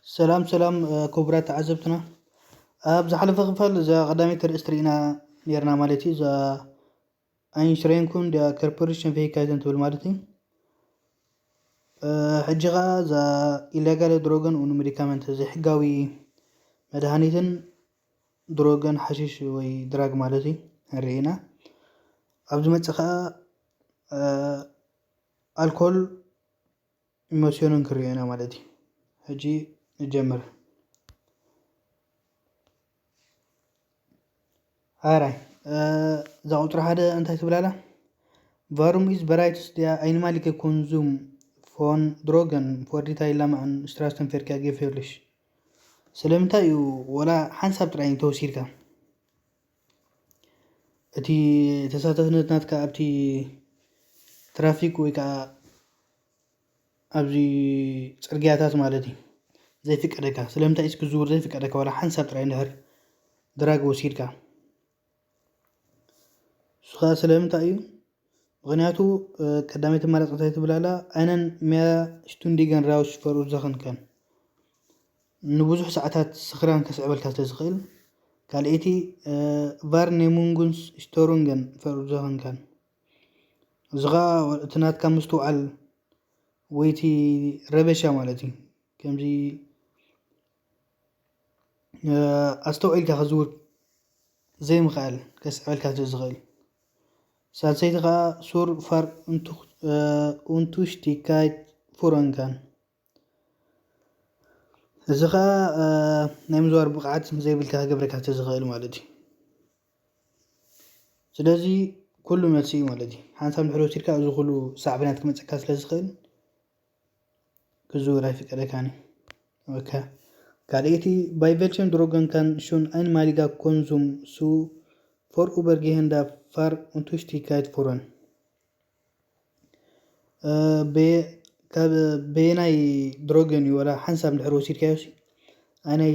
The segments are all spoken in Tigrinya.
ሰላም ሰላም ክቡራት ተዓዘብትና፣ ኣብ ዝሓለፈ ክፋል እዛ ቀዳመይቲ ርእስቲ ርኢና ነርና ማለት እዩ። እዛ ኣይንሽሬንኩን ዲያ ኮርፖሬሽን ፌካይተን ትብል ማለት እዩ። ሕጂ ኸዓ እዛ ኢሌጋል ድሮገን ኡን ሜዲካመንት ዘይሕጋዊ መድሃኒትን ድሮገን ሓሽሽ ወይ ድራግ ማለት እዩ ንርኢ ኢና። ኣብ ዝመፅእ ኸዓ ኣልኮል ኢሞሽንን ክሪኦ ኢና ማለት እዩ። ሕጂ ንጀምር። ኣራይ እዛ ቁፅሪ ሓደ እንታይ ትብላላ? ቫሩም ኢዝ በራይትስ ዲያ ኣይንማሊከ ኮንዙም ፎን ድሮገን ፎርዲታ ኢላማን ስትራስተን ፌርካ ጌፌርልሽ። ስለምንታይ እዩ ወላ ሓንሳብ ጥራይ ተወሲድካ? እቲ ተሳታፍነት ናትካ ኣብቲ ትራፊክ ወይ ከዓ ኣብዚ ፅርግያታት ማለት እዩ ዘይፍቀደካ። ስለምንታይ እስኪ ዝውር ዘይፍቀደካ ዋላ ሓንሳብ ጥራይ እንድሕር ድራግ ወሲድካ? እሱ ከዓ ስለምንታይ እዩ? ምክንያቱ ቀዳመይቲ ኣማራፂ እንታይ ትብላላ? ኣይነን ሚያ ሽቱንዲገን ራውሽ ፈሩ ዘኸንከን ንብዙሕ ሰዓታት ስኽራን ከስዕበልካ ስለ ዝኽእል። ካልኣይቲ ቫር ኔሙንጉንስ ሽቶሩንገን ፈሩ ዘኸንከን እዚ ኸዓ እቲ ናትካ ምስትውዓል ወይ እቲ ረበሻ ማለት እዩ። ከምዚ ኣስተውዒልካ ክዝውር ዘይምኽኣል ከስዕበልካ ስለ ዝኽእል። ሳልሰይቲ ኸዓ ሱር ፋር ኡንቱሽቲካይት ፉረንካን እዚ ኸዓ ናይ ምዝዋር ብቕዓት ዘይብልካ ክገብረካ ስለ ዝኽእል ማለት እዩ። ስለዚ ኩሉ መልሲ እዩ ማለት እዩ። ሓንሳብ ድሕሪ ወሲድካ እዚ ኩሉ ሳዕብናት ክመፀካ ስለ ዝኽእል ክዝውር ኣይፍቀደካን እዩ። ካልኣይቲ ባይቨልቸን ድሮገን ካን ሹን ኣይን ማሊጋ ኮንዙም ሱ ፎር ኡበር ጌሄንዳ ፋር ኡንቱሽቲካይት ፉረን ካብ በየናይ ድሮገን እዩ ወላ ሓንሳብ እንድሕር ወሲድካዮ ሲ ኣይናይ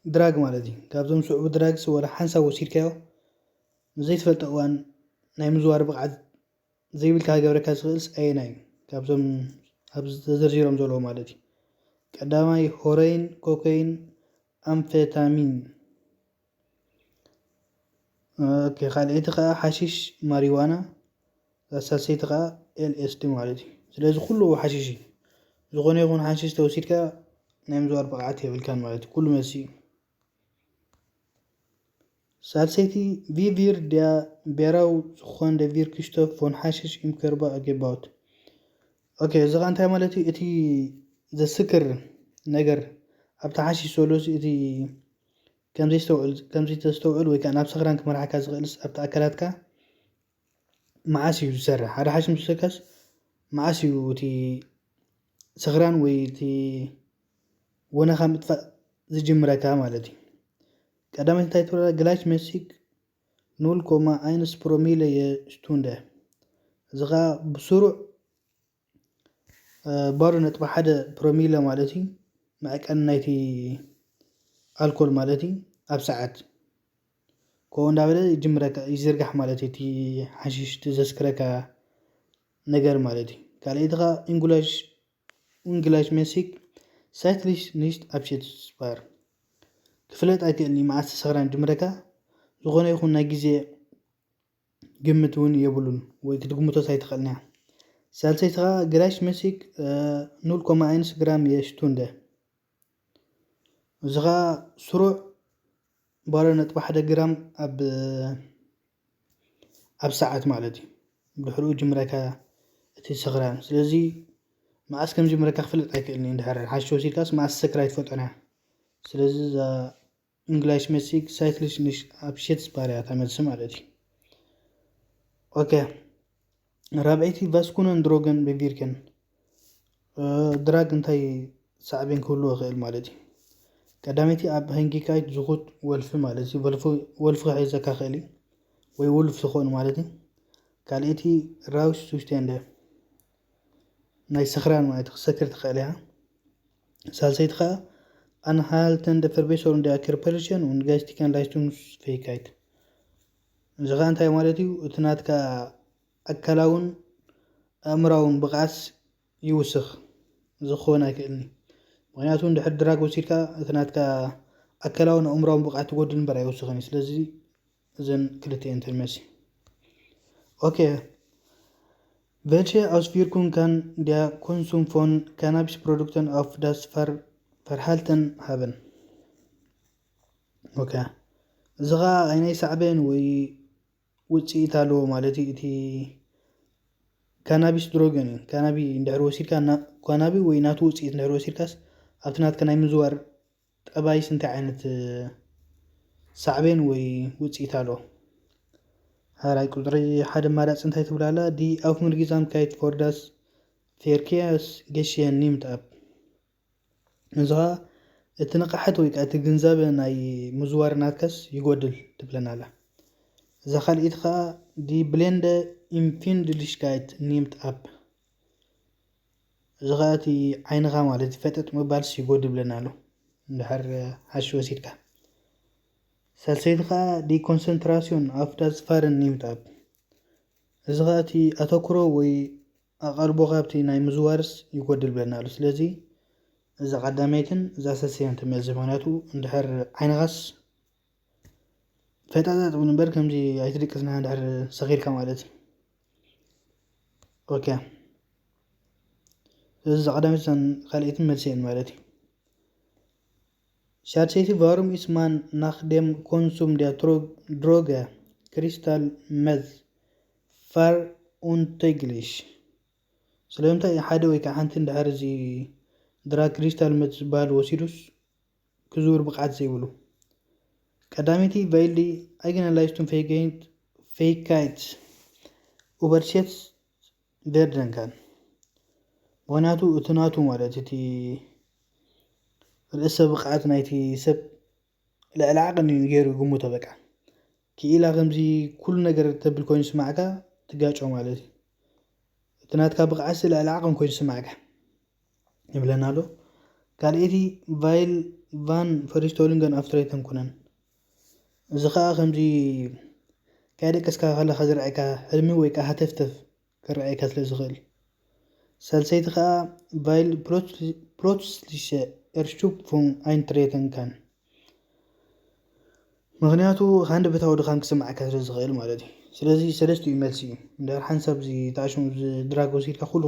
ድራግ ማለት እዩ። ካብዞም ስዑቡ ድራግስ ወላ ሓንሳብ ወሲድካዮ ንዘይትፈልጦ እዋን ናይ ምዝዋር ብቕዓት ዘይብልካ ክገብረካ ዝኽእልስ ኣየናይ እዩ? ካብዞም ኣብዚ ተዘርዚሮም ዘለዉ ማለት እዩ። ቀዳማይ ሆረይን፣ ኮከይን፣ ኣምፌታሚን። ኦኬ፣ ካልኣይቲ ኸዓ ሓሺሽ፣ ማሪዋና፣ እዛ ሳልሰይቲ ኸዓ ኤል ኤስ ዲ ማለት እዩ። ስለዚ ኩሉ ሓሺሽ እዩ። ዝኾነ ይኹን ሓሺሽ ተወሲድካ ናይ ምዝዋር ብቕዓት የብልካን ማለት እዩ። ኩሉ መሲ እዩ። ሳልሰይቲ ቪቪር ዲያ ቤራው ዝኾን ደቪር ክሽቶፍ ፎን ሓሽሽ ኢምከርባ ኣጌባውት። ኦኬ፣ እዚ ኸዓ እንታይ ማለት እዩ? እቲ ዘስክር ነገር ኣብቲ ሓሽሽ ዘሎ እቲ ከምዘይስተውዕል ከምዘይተስተውዕል ወይ ከዓ ናብ ስኽራን ክመርሓካ ዝኽእልስ ኣብቲ ኣካላትካ መዓስ እዩ ዝሰርሕ? ሓደ ሓሽሽ ምስ ወሰድካስ መዓስ እዩ እቲ ስኽራን ወይ እቲ ወነኻ ምጥፋእ ዝጅምረካ ማለት እዩ። ቀዳመይቲ እንታይ ትብላ? ግላሽ መሲክ ኑል ኮማ ኣይንስ ፕሮሚለ የስቱንደ። እዚ ኸዓ ብስሩዕ ባዶ ነጥቢ ሓደ ፕሮሚለ ማለት እዩ። መዕቀኒ ናይቲ ኣልኮል ማለት እዩ ኣብ ሰዓት ከምኡ እንዳበለ ይጅምረካ ይዝርጋሕ ማለት እዩ። እቲ ሓሽሽ እቲ ዘስክረካ ነገር ማለት እዩ። ካልኣይቲ ኸዓ ኢንጉላሽ ኢንጉላሽ ሜሲክ ሳይትሊሽ ንሽት ኣብሽት ስፓር ክፍለጥ ኣይክእልን እዩ። መዓስ ተሰኽራን ጅምረካ ዝኾነ ይኹን ናይ ግዜ ግምት እውን የብሉን ወይ ክትግምቶስ ኣይትኽእልን እያ። ሳልሰይቲ ኸዓ ግላሽ ሜሲክ ኑል ኮማ ኣይንስ ግራም የሽቱንደ እዚ ኸዓ ስሩዕ ባዶ ነጥቢ ሓደ ግራም ኣብ ኣብ ሰዓት ማለት እዩ። ድሕሪኡ ጅምረካ እቲ ስኽራን ስለዚ መዓስ ከም ጅምረካ ክፍለጥ ኣይክእልን እዩ። እንድሕር ሓሽሽ ወሲድካስ መዓስ ሰክር ኣይትፈልጦን እያ። ስለዚ እዛ እንግላሽ መሲክ ሳይክሊሽ ንሽ ኣብ ሼትስ ባርያ ተመልሲ ማለት እዩ። ኦኬ ራብዐይቲ ቫስኩነን ድሮገን በቪርክን ድራግ እንታይ ሳዕቤን ክህልዎ ይኽእል ማለት እዩ። ቀዳመይቲ ኣብ ሃንጊካይት ዝኹት ወልፊ ማለት እዩ። ወልፊ ክሕዘካ ክእል እዩ ወይ ውልፍ ዝኾኑ ማለት እዩ። ካልኣይቲ ራውሽ ሱስቴንደ ናይ ስኽራን ማለት ክሰክር ትኽእል እያ። ሳልሰይቲ ከዓ ኣንሃልተንደ ፈርቤሶር እንደ ኣክርፐርሽን ውን ጋይስቲካን ላይስቱንስ ፌካይት እዚ ከዓ እንታይ ማለት እዩ? እቲ ናትካ ኣካላውን ኣእምራውን ብቕዓት ይውስኽ። እዚ ክኸውን ኣይክእልን እዩ። ምክንያቱ እንድሕር ድራግ ወሲድካ እቲ ናትካ ኣካላውን ኣእምራውን ብቕዓት ትጎድል እምበር ኣይወስኽን እዩ። ስለዚ እዘን ክልተ እየን ተመሲ። ኦኬ። Welche Auswirkungen kann der Konsum von Cannabisprodukten auf das Ver Verhalten haben? ኦኬ። እዚ ኸዓ ኣይናይ ሳዕቤን ወይ ውፅኢት ኣለዎ ማለት እዩ። እቲ ካናቢስ ድሮገን እዩ። ካናቢ እንድሕር ወሲድካ፣ ካናቢ ወይ ናቱ ውፅኢት እንድሕር ወሲድካስ ኣብቲ ናትካ ናይ ምዝዋር ጠባይስ እንታይ ዓይነት ሳዕቤን ወይ ውፅኢት ኣለዎ? ሓራይ ቁፅሪ ሓደ ኣማራፂ እንታይ ትብል ኣላ? Die Aufmerksamkeit für das Verkehrsgeschehen nimmt ab. እዚ ኸዓ እቲ ንቕሓት ወይ ከዓ እቲ ግንዛበ ናይ ምዝዋር ናትካስ ይጎድል ትብለና ኣላ። እዛ ካልኣይቲ ኸዓ Die blinde Empfindlichkeit nimmt ab። እዚ ኸዓ እቲ ዓይንኻ ማለት እዩ ፈጠጥ ምባልስ ይጎድል ብለና ኣሎ። እንድሕር ሓሽሽ ወሲድካ። ሳልሰይቲ ኸዓ Die Konzentration auf das Fahren nimmt ab። እዚ ኸዓ እቲ ኣተኩሮ ወይ ኣቐልቦ ካብቲ ናይ ምዝዋርስ ይጎድል ብለና ኣሎ። ስለዚ እዛ ቀዳመይትን እዛ ሳልሰይትን ትመዝእ። ምክንያቱ እንድሕር ዓይንኻስ ፈጣጣጥ እውን እምበር ከምዚ ኣይትድቅስና እንድሕር ሰኺርካ ማለት እዩ። ኦኬ። ስለዚ እዛ ቀዳመይትን ካልኣይትን መልሲ እየን ማለት እዩ። Schätze ich, warum ist man nach dem Konsum der Dro Droge Crystal Meth verunglücklich? ስለምንታይ ሓደ ወይ ከዓ ሓንቲ እንድሕር እዚ ድራግ ክሪስታል መት ዝበሃል ወሲዱስ ክዝውር ብቕዓት ዘይብሉ? ቀዳመይቲ ቫይልዲ ኣይገነ ላይስቱን ፈይገይንት ፈይካይት ኡበርሴት ቬርደንካን። ምክንያቱ እቲ ናቱ ማለት እቲ ርእሰ ብቕዓት ናይቲ ሰብ ልዕሊ ዓቕን እዩ ገይሩ ይግምቶ። በቃ ክኢላ ከምዚ ኩሉ ነገር ተብል ኮይኑ ስማዕካ ትጋጮ ማለት እዩ። እቲ ናትካ ብቕዓት ልዕሊ ዓቕን ኮይኑ ስማዕካ ይብለና ኣሎ። ካልኣይቲ ቫይል ቫን ፈሪስቶሊንገን ኣፍትሬተን ኩነን። እዚ ከዓ ከምዚ ካይደቀስካ ከለካ ዝረኣየካ ሕልሚ ወይ ከዓ ሃተፍተፍ ክረኣየካ ስለ ዝኽእል። ሳልሰይቲ ከዓ ቫይል ፕሎትስሊሸ ኤርሹፕፉን ኣይንትሬተንካን። ምክንያቱ ሃንደበታዊ ድኻም ክስምዓካ ስለ ዝኽእል ማለት እዩ። ስለዚ ሰለስቲኡ መልሲ እዩ። እንድሕር ሓንሳብ እዚ ተኣሽሙ ድራግ ወሲድካ ኩሉ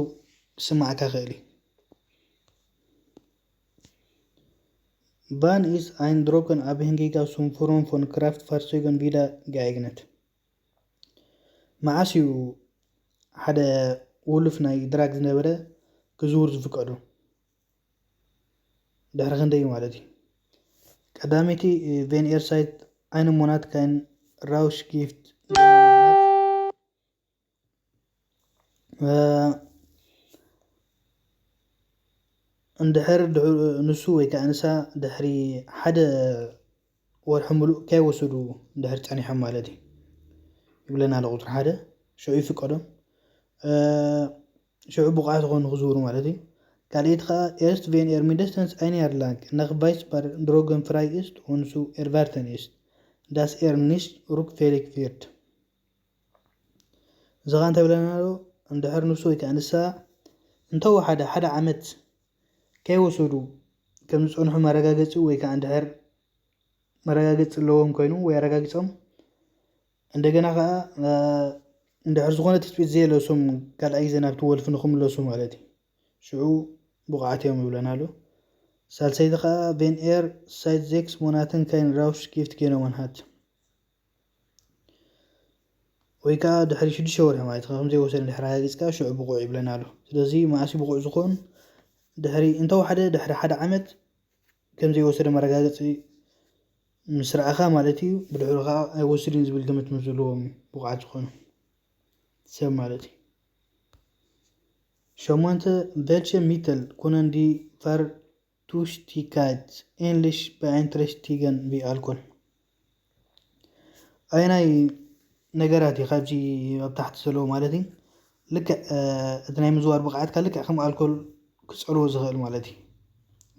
ክስምዓካ ይኽእል እዩ። Wann ist ein Drogenabhängiger zum Führen von Kraftfahrzeugen wieder geeignet? መዓስ እዩ ሓደ ውሉፍ ናይ ድራግ ዝነበረ ክዝውር ዝፍቀዶ? ድሕሪ ክንደይ ማለት እዩ? ቀዳመይቲ ቬን ኤር ሳይት ኣይነ ሞናት ካይን ራውሽ ጊፍት እንድሕር ንሱ ወይ ከዓ ንሳ ድሕሪ ሓደ ወርሒ ሙሉእ ከይወሰዱ እንድሕር ፀኒሖም ማለት እዩ ይብለና ኣሎ። ቁፅሪ ሓደ ሽዑ ይፍቀዶም፣ ሽዑ ብቑዓት ዝኾኑ ክዝውሩ ማለት እዩ። ካልኣይቲ ከዓ ኤርስት ቬን ኤር ሚንደስተንስ ኣይን ያር ላንክ ናክ ቫይስ ባር ድሮገን ፍራይ ኢስት ኡንሱ ኤርቫርተን ኢስት ዳስ ኤር ኒሽት ሩክ ፌሊክ ፊርድ። እዚ ኸዓ እንታይ ብለና ኣሎ? እንድሕር ንሱ ወይ ከዓ ንሳ እንተወሓደ ሓደ ዓመት ከይወሰዱ ከም ዝፀንሑ መረጋገፂ ወይ ከዓ እንድሕር መረጋገፂ ኣለዎም ኮይኑ ወይ ኣረጋጊፆም፣ እንደገና ከዓ እንድሕር ዝኾነ ትፅቢት ዘየለሶም ካልኣይ ግዜ ናብቲ ወልፊ ንክምለሱ ማለት እዩ። ሽዑ ብቑዓት እዮም ይብለና ኣሎ። ሳልሰይቲ ከዓ ቬን ኤር ሳይት ዜክስ ሞናትን ካይን ራውሽ ጊፍት ጌኖመን ሃት ወይ ከዓ ድሕሪ ሽዱሽተ ወርሒ ማለት እዩ፣ ከም ዘይወሰደ ድሕሪ ኣረጋጊፅካ ሽዑ ብቑዕ ይብለና ኣሎ። ስለዚ መዓስ እዩ ብቑዕ ዝኾን? ድሕሪ እንተወሓደ ድሕሪ ሓደ ዓመት ከም ዘይወሰደ መረጋገፂ ምስ ረኣኻ ማለት እዩ። ብድሕሩ ከዓ ኣይወስድን ዝብል ግምት ምስ ዘለዎም እዩ ብቑዓት ዝኾኑ ሰብ ማለት እዩ። ሸሞንተ ቨልቸ ሚተል ኩነን ዲ ፋር ቱሽቲካይት ኤንሊሽ በኣይንትረሽቲገን ቢኣልኮል። ኣየናይ ነገራት እዩ ካብዚ ኣብ ታሕቲ ዘለዎ ማለት እዩ ልክዕ እቲ ናይ ምዝዋር ብቕዓትካ ልክዕ ከም ኣልኮል ክፀልዎ ዝኽእል ማለት እዩ።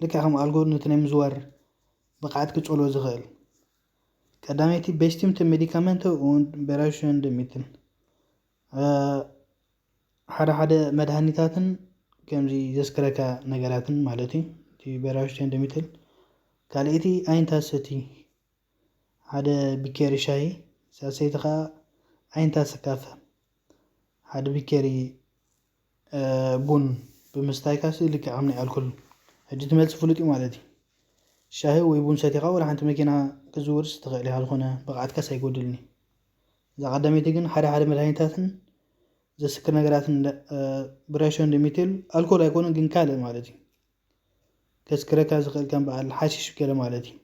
ልክዕ ከም ኣልኮል ነቲ ናይ ምዝዋር ብቕዓት ክፀልዎ ዝኽእል። ቀዳመይቲ በስቲምተ ሜዲካመንተ ኡንድ በራሽን ደሚትን ሓደ ሓደ መድሃኒታትን ከምዚ ዘስክረካ ነገራትን ማለት እዩ። እቲ በራሽተን ደሚትል። ካልኣይቲ ኣይንታ ሰቲ ሓደ ቢኬሪ ሻሂ፣ ሳልሰይቲ ከዓ ኣይንታ ሰካፈ ሓደ ቢኬሪ ቡን ብምስታይካ ሲ ልክዕ ከም ናይ ኣልኮል ሕጂ ትመልሲ ፍሉጥ እዩ ማለት እዩ። ሻሂ ወይ ቡን ሰቲኻ ወላ ሓንቲ መኪና ክዝውርስ ትኽእል ኢኻ፣ ዝኾነ ብቕዓትካስ ኣይጎድልን እዩ። እዛ ቀዳመይቲ ግን ሓደ ሓደ መድሃኒታትን ዘስክር ነገራትን ብራሽዮ እንደሚትል ኣልኮል ኣይኮነን ግን ካልእ ማለት እዩ። ከስክረካ ዝኽእል ከም በዓል ሓሽሽ ገለ ማለት እዩ።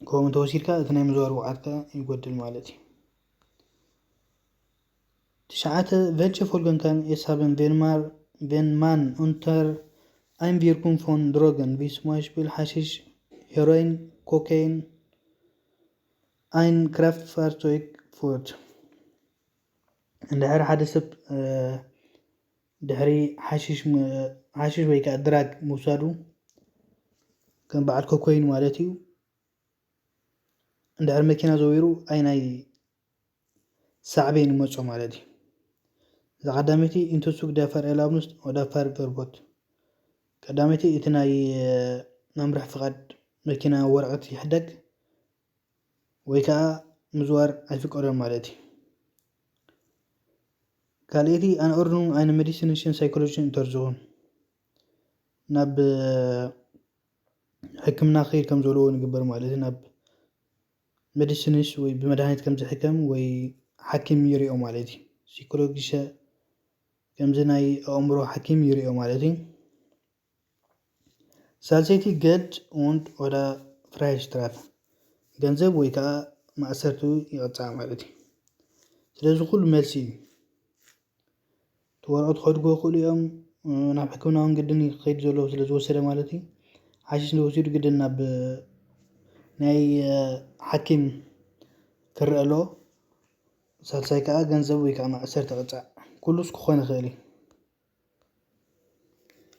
ከምኡ እንተወሲድካ እቲ ናይ ምዝዋር ብቕዓትካ ይጎድል ማለት እዩ። ትሽዓተ፣ Welche von den Kanälen haben wenn man, wenn man unter Einwirkung von Drogen wie zum Beispiel Haschisch, Heroin, Kokain, ein Kraftfahrzeug fährt? እንድሕር ሓደ ሰብ ድሕሪ ሓሽሽ ወይ ከዓ ድራግ ምውሳዱ ከም በዓል ኮኮይን ማለት እዩ። እንድሕር መኪና ዘዊሩ ኣይናይ ሳዕቤን ይመጾ ማለት እዩ። እዛ ቀዳመይቲ ኢንቱሱግ ዳፋር ኤላብኑስ ዳፋር ቨርቦት ቀዳመይቲ እቲ ናይ መምርሒ ፍቓድ መኪና ወረቐት ይሕደግ ወይ ከዓ ምዝዋር ኣይፍቀዶን ማለት እዩ። ካልኣይቲ ኣንኦርኑ ኣይነ ሜዲሲንሽን ሳይኮሎጂን እንተርዝኹን ናብ ሕክምና ክኸይድ ከም ዘለዎ ንግበር ማለት እዩ። ናብ ሜዲሲንስ ወይ ብመድሃኒት ከም ዝሕከም ወይ ሓኪም ይሪኦ ማለት እዩ። ሲኮሎጊሸ ከምዚ ናይ ኣእምሮ ሓኪም ይሪኦ ማለት እዩ። ሳልሰይቲ ገድ ኡንድ ወዳ ፍራይሽትራፍ ገንዘብ ወይ ከዓ ማእሰርቱ ይቕፃዕ ማለት እዩ። ስለዚ ኩሉ መልሲ እዩ። እቲ ወረቐት ክኸድጎ ይኽእሉ እዮም። ናብ ሕክምና እውን ግድን ክኸይድ ዘለዎ ስለ ዝወሰደ ማለት እዩ። ሓሽሽ እንተወሲዱ ግድን ናብ ናይ ሓኪም ክረአ ኣለዎ። ሳልሳይ ከዓ ገንዘብ ወይ ከዓ ማእሰር ተቐፃዕ። ኩሉስ ክኾን ይኽእል እዩ።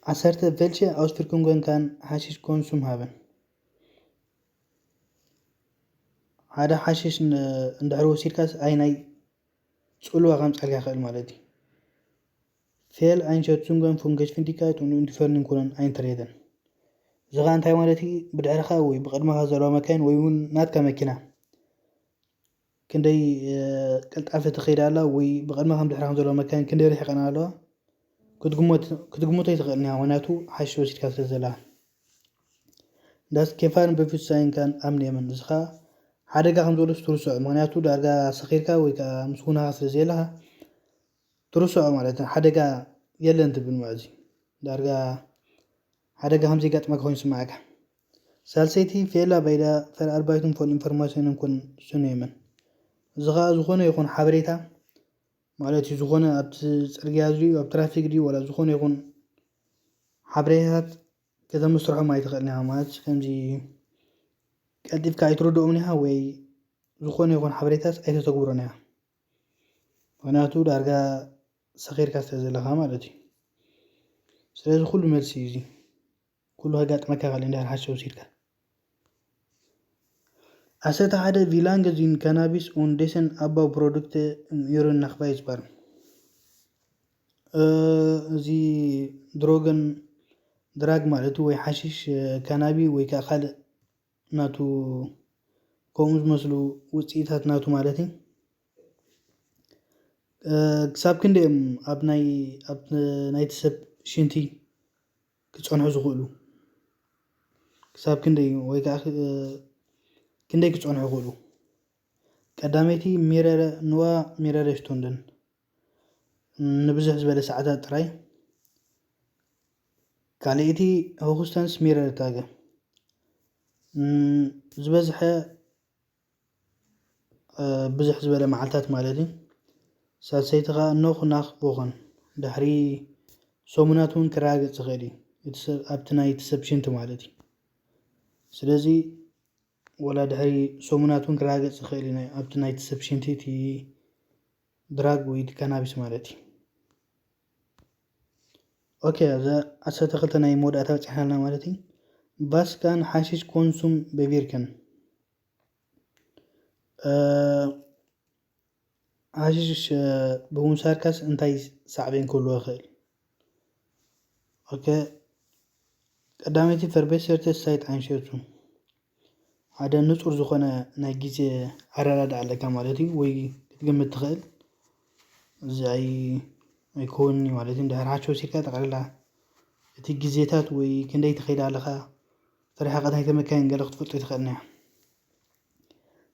ዓሰርተ፣ Welche Auswirkungen kann Haschisch Konsum haben? ሓደ ሓሽሽ እንድሕር ወሲድካስ ኣይ ናይ ፅልዋ ከምፃልካ ይኽእል ማለት እዩ። Fehleinschätzungen von Geschwindigkeit und Entfernung können eintreten. እዚ ኸዓ እንታይ ማለት እዩ? ብድሕርኻ ወይ ብቕድመኻ ዘለዋ መካይን ወይ እውን ናትካ መኪና ክንደይ ቀልጣፈ ትኸይድ ኣላ ወይ ብቕድመኻን ብድሕርኻን ዘለዋ መካይን ክንደይ ርሒቐን ኣለዋ ክትግምቶ ይትኽእል ኒያ፣ ምክንያቱ ሓሽሽ ወሲድካ ስለ ዘለኻ። Das Gefahren bewusstsein kann abnehmen። እዚ ኸዓ ሓደጋ ከም ዘሎ ትርስዖ፣ ምክንያቱ ዳርጋ ሰኺርካ ወይ ከዓ ምስ ውናኻ ስለ ዘየለኻ ትርስዖ ማለት ሓደጋ የለን ትብል ማለት እዩ። ዳርጋ ሓደጋ ከም ዘይጋጥመካ ኮይኑ ይስምዓካ። ሳልሰይቲ ፌላ ባይዳ ፈርኣርባይቱን ፎል ኢንፎርማሽንን ኩን ስኑየመን። እዚ ኸዓ ዝኾነ ይኹን ሓበሬታ ማለት እዩ፣ ዝኾነ ኣብቲ ፅርግያ ድዩ ኣብ ትራፊክ ድዩ ወላ ዝኾነ ይኹን ሓበሬታታት ከተመስርሖም ኣይትኽእልን ኢኻ። ማለት ከምዚ ቀልጢፍካ ኣይትረድኦምን ኢኻ ወይ ዝኾነ ይኹን ሓበሬታስ ኣይተተግብሮን ኢኻ። ምክንያቱ ዳርጋ ሰኺርካ ስለ ዘለኻ ማለት እዩ። ስለዚ ኩሉ መልሲ እዩ እዚ። ኩሉ ከጋጥመካ ይኽእል እንድሕር ሓሽሽ ወሲድካ። ዓሰርተ ሓደ፣ Wie lange sind Cannabis und dessen Abbauprodukt im Urin nachweisbar? እዚ ድሮግን ድራግ ማለት እዩ ወይ ሓሽሽ ካናቢ ወይ ከዓ ካልእ ናቱ ከምኡ ዝመስሉ ውፅኢታት ናቱ ማለት እዩ። ክሳብ ክንደይ እዮም ኣብ ናይ ኣብ ናይቲ ሰብ ሽንቲ ክፀንሑ ዝኽእሉ? ክሳብ ክንደይ ወይ ከዓ ክንደይ ክፀንሑ ይኽእሉ? ቀዳመይቲ ሚረረ ንዋ ሚረረ ሽቶንደን ንብዝሕ ዝበለ ሰዓታት ጥራይ። ካልኣይቲ ሆክስተንስ ሚረረ ታገ ዝበዝሐ ብዙሕ ዝበለ መዓልታት ማለት እዩ። ሳልሰይቲ ከዓ ኖኽ ናኽ ቦኸን ድሕሪ ሰሙናት እውን ክረጋገፅ ይኽእል እዩ እቲ ሰብ ኣብቲ ናይቲ ሰብ ሽንቲ ማለት እዩ። ስለዚ ወላ ድሕሪ ሰሙናት እውን ክረጋገፅ ይኽእል እዩ ናይ- ኣብቲ ናይቲ ሰብ ሽንቲ እቲ ድራግ ወይ እቲ ካናቢስ ማለት እዩ። ኦኬ፣ ኣብዛ ዓሰርተ ክልተ ናይ መወዳእታ በፂሕናልና ማለት እዩ። ቫስካን ሓሽሽ ኮንሱም በቢርከን ሓሽሽ ብምውሳድካስ እንታይ ሳዕቤን ክህልዎ ይኽእል? ኦኬ፣ ቀዳመይቲ verbesserte Zeiteinschätzung ሓደ ንጹር ዝኾነ ናይ ግዜ ኣረዳድኣ ኣለካ ማለት እዩ፣ ወይ ክትግምት ትኽእል። እዚ ኣይ ኣይከውንኒ ማለት እዩ። እንድሕር ሓሽ ወሲድካ ጠቕላላ እቲ ግዜታት ወይ ክንደይ ትኸይድ ኣለኻ፣ እቲ ርሕቀት ናይተ መካይን ገለ ክትፈልጦ ይትኽእል ኒያ።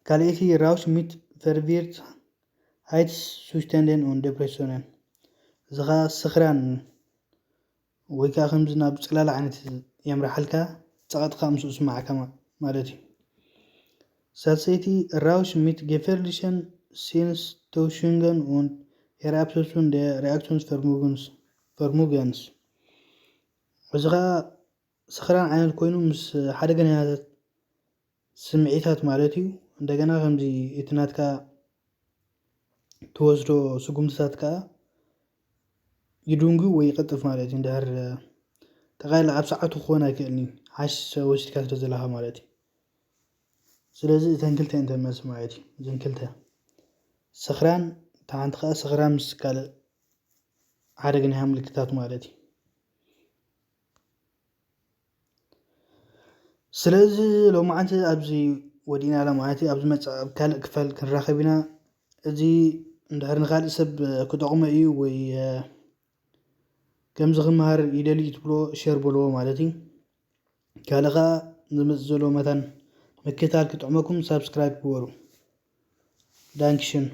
ካልኣይቲ Rausch mit verwirrt Heizzuständen und Depressionen፣ እዚ ኸዓ ስኽራን ወይ ከዓ ከምዚ ናብ ጽላል ዓይነት የምርሓልካ፣ ጸቐጥካ ምስኡ ስማዓካ ማለት እዩ። ሳልሰይቲ Rausch mit gefährlichen Sinnestäuschungen und Herabsetzung der Reaktionsvermögens Vermögens፣ እዚ ኸዓ ስኽራን ዓይነት ኮይኑ ምስ ሓደገኛታት ስምዒታት ማለት እዩ። እንደገና ከምዚ እቲ ናትካ ትወስዶ ስጉምትታት ከዓ ይድንጉ ወይ ይቐጥፍ ማለት እዩ። እንድሕር ጠቓላ ኣብ ሰዓቱ ክኾን ኣይክእልን እዩ፣ ሓሽ ወሲድካ ስለ ዘለኻ ማለት እዩ። ስለዚ እተን ክልተ እንተመስ ማለት እዩ። እዘን ክልተ ስኽራን፣ እታ ሓንቲ ከዓ ስኽራን ምስ ካልእ ሓደገኛ ምልክታት ማለት እዩ። ስለዚ ሎማዓንቲ ኣብዚ ወዲእና ማለት እዩ። ኣብዚ መፅእ ኣብ ካልእ ክፋል ክንራኸብ ኢና። እዚ እንድሕር ንካልእ ሰብ ክጠቕሞ እዩ ወይ ከምዚ ክመሃር ይደሊ ትብሎ ሸር በልዎ ማለት እዩ። ካልእ ከዓ ዝመፅእ ዘሎ መታን ምክታል ክጥዕመኩም ሳብስክራይብ ግበሩ። ዳንክሽን።